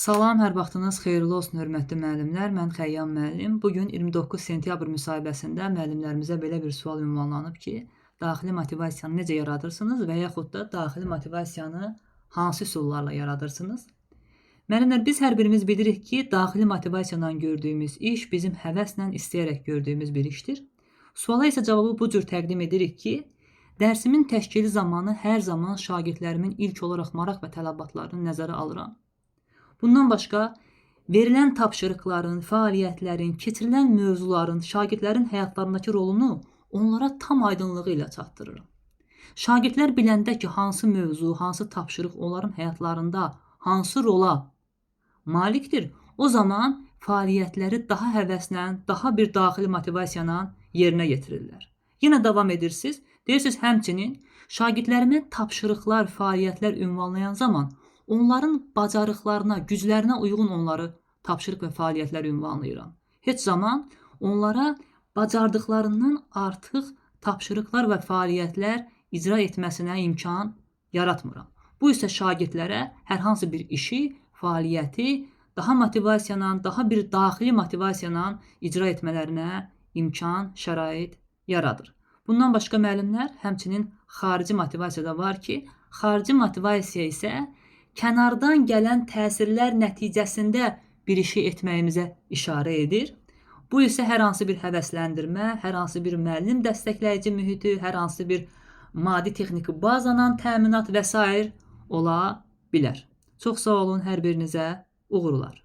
Salam, hər vaxtınız xeyirli olsun, hörmətli müəllimlər. Mən Xəyyam müəllim. Bu gün 29 sentyabr müsahibəsində müəllimlərimizə belə bir sual ünvanlanıb ki, daxili motivasiyanı necə yaradırsınız və yaxud da daxili motivasiyanı hansı üsullarla yaradırsınız? Müəllimlər, biz hər birimiz bilirik ki, daxili motivasiyadan gördüyümüz iş bizim həvəslə, istəyərək gördüyümüz bir işdir. Suala isə cavabı bu cür təqdim edirik ki, dərsimin təşkili zamanı hər zaman şagirdlərimin ilk olaraq maraq və tələbatlarını nəzərə alıram. Bundan başqa, verilən tapşırıqların, fəaliyyətlərin, keçirilən mövzuların şagirdlərin həyatlarındakı rolunu onlara tam aydınlığı ilə çatdırıram. Şagirdlər biləndə ki, hansı mövzu, hansı tapşırıq onların həyatlarında hansı rola malikdir, o zaman fəaliyyətləri daha həvəslə, daha bir daxili motivasiya ilə yerinə yetirirlər. Yenə davam edirsiniz. Deyirsiniz, həmçinin şagirdlərimə tapşırıqlar, fəaliyyətlər ünvanlayan zaman onların bacarıqlarına, güclərinə uyğun onları tapşırıq və fəaliyyətlər ünvanlayıram. Heç zaman onlara bacardıqlarından artıq tapşırıqlar və fəaliyyətlər icra etməsinə imkan yaratmıram. Bu isə şagirdlərə hər hansı bir işi, fəaliyyəti daha motivasiya ilə, daha bir daxili motivasiya ilə icra etmələrinə imkan, şərait yaradır. Bundan başqa müəllimlər, həmçinin xarici motivasiya da var ki, xarici motivasiya isə kənardan gələn təsirlər nəticəsində bir işi etməyimizə işarə edir. Bu isə hər hansı bir həvəsləndirmə, hər hansı bir müəllim dəstəkləyici mühiti, hər hansı bir maddi texniki bazanan təminat və sair ola bilər. Çox sağ olun, hər birinizə uğurlar.